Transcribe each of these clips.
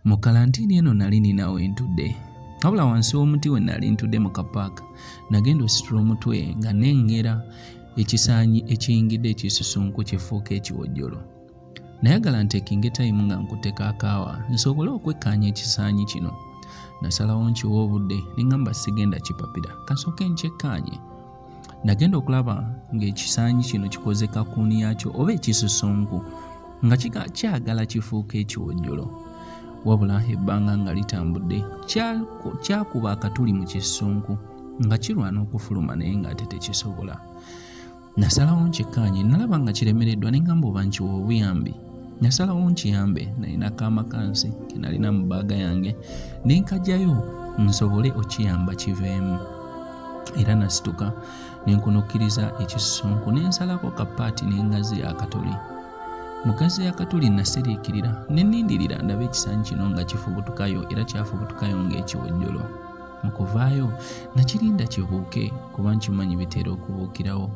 Mu kalantiini eno nali nina we ntudde, wabula wansi w'omuti we nali ntudde mu kapaaka nagenda ositula omutwe nga nnengera ekisaanyi ekiyingidde ekisusunku kifuuka ekiwojjolo. Nayagala ntekinge tayimu nga nkutte kakaawa nsobole okwekkaanya ekisaanyi kino. Nasalawo nkiwe obudde ne ŋŋamba sigenda kipapira kansooke nkyekkaanye. Nagenda okulaba ng'ekisaanyi kino kikoze kakuuni yakyo oba ekisusunku nga kyagala kifuuke ekiwojjolo. Wabula ebbanga nga litambudde kyakuba akatuli mu kisusunku nga kirwana okufuluma naye ng'ate tekisobola. Nasalawo nkyekkaanye, nalaba nga kiremereddwa ne ngamba oba nkiwa obuyambi. Nasalawo nkiyambe, nalina kaamakansi ke nalina mu bbaaga yange ne nkagyayo nsobole okiyamba kiveemu. Era nasituka ne nkunukkiriza ekisusunku ne nsalako ka paati ne ngaziya akatuli. Mu gaziya akatuli nasiriikirira ne nnindirira ndabe ekisaanyi kino nga kifubutukayo era kyafubutukayo ng'ekiwojjolo. Mu kuvaayo nakirinda kibuuke kuba nkimanyi bitera okubuukirawo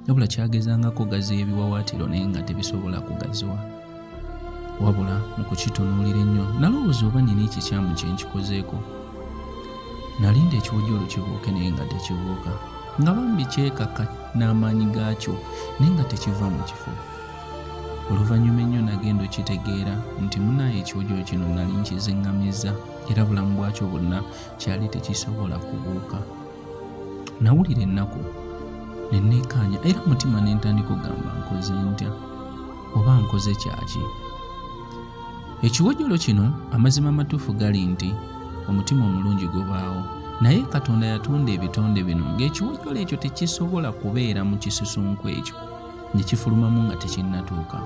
wabula kyagezangako gaziya ebiwawaatiro naye nga tebisobola kugaziwa. Wabula mu kukitunuulira ennyo nalowooza oba nina ekikyamu kye nkikozeeko. Nalinda ekiwojjolo kibuuke naye nga tekibuuka nga bambi kyekaka n'amaanyi gaakyo naye nga tekiva mu kifo. Oluvannyuma ennyo nagenda okitegeera nti munaaye ekiwojjolo kino nali nkiziŋŋamizza era bulamu bwakyo bwonna kyali tekisobola kubuuka. Nawulira ennaku ne neekaanya era mutima ne ntandika okugamba nkoze ntya oba nkoze kyaki. Ekiwojjolo kino amazima amatuufu gali nti omutima omulungi gubaawo naye Katonda yatonda ebitonde bino ng'ekiwojjolo ekyo tekisobola kubeera mu kisusunku ekyo ne kifulumamu nga tekinnatuuka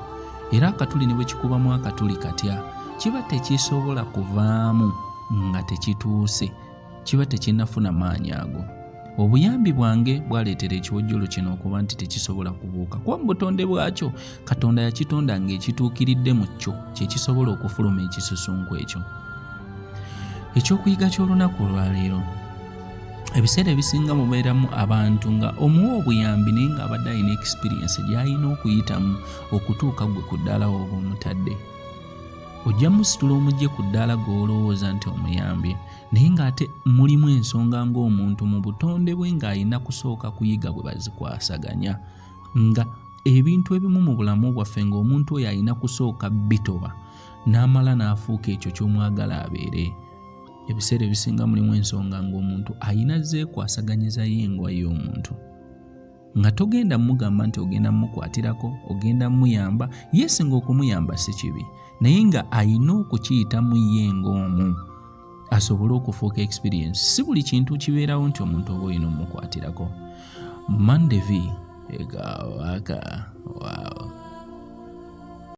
era akatuli ne bwe kikubamu akatuli katya kiba tekisobola kuvaamu nga tekituuse kiba tekinnafuna maanyi ago. Obuyambi bwange bwaleetera ekiwojjolo kino okuba nti tekisobola kubuuka kuba mu butonde bwakyo Katonda yakitonda ng'ekituukiridde mu kyo kye kisobola okufuluma ekisusunku ekyo. Ekyokuyiga ky'olunaku olwaleero ebiseera ebisinga mubeeramu abantu nga omuwa obuyambi naye ng'abadde alina experience gy'alina okuyitamu okutuuka ggwe ku ddaala w'oba omutadde. Ojja musitula omugye ku ddaala gw'olowooza nti omuyambye naye ng'ate mulimu ensonga ng'omuntu mu butonde bwe ng'alina kusooka kuyiga bwe bazikwasaganya nga ebintu ebimu mu bulamu bwaffe ng'omuntu oyo alina kusooka bitoba n'amala n'afuuka ekyo ky'omwagala abeere. Ebiseera ebisinga mulimu ensonga ng'omuntu alina zeekwasaganyiza ye engwa y'omuntu. Nga togenda mugamba nti ogenda mukwatirako, ogenda muyamba, yes ng'okumuyamba si kibi, naye nga alina okukiyitamu ye ng'omu asobole okufuuka experience. Si buli kintu kibeerawo nti omuntu oba olina omukwatirako. Monday V egawaka wow.